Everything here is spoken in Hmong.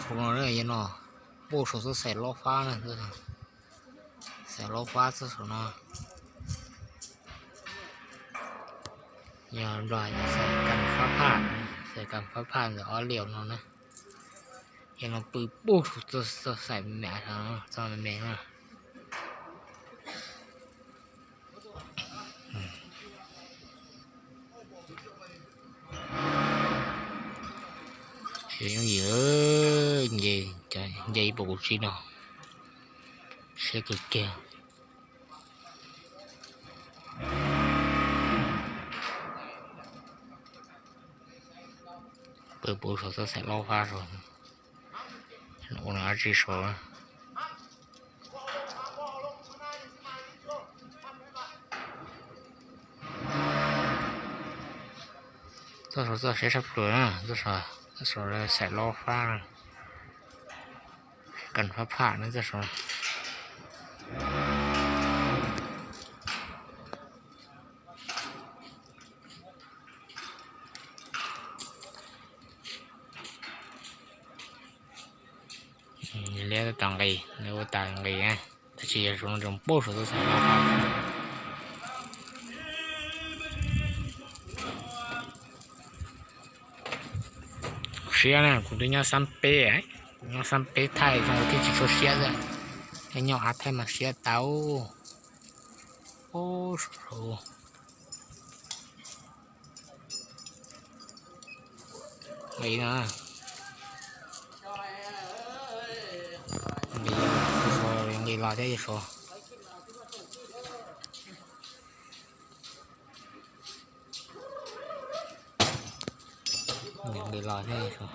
Tus no yog no, npuaj saum txoj xaim lob fab na, xaim lob fab txoj saum no. Yog nplog xaim kas fab phaj, xaim kas fab phaj ntawm ob liam no na. Yog no pw npuaj saum txoj xaim me me, txoj me me na. Yooj yim, nce, nce ib puas kuv tsib no, siab kawg kiag. Pw puv saum txoj xaim lob fab saud, ua dab tsi saud. Txoj saud txoj siab tshaj plaws na, txoj saud xaim lob fab, kas fab phaj na txoj saud. Liab tas nqis, ua tas nqis, tab sis yog saum no tseem npuaj saum txoj xaim lob fab. Siab na, kuv twb nyob xab peb, kuv nyob xab peb thaij zoo thiaj tsis tshua siab xwb. Nyob av thaij mas siab tau. Nqis no, nqis los thiab yog saud. Nqis los thiab yog saud.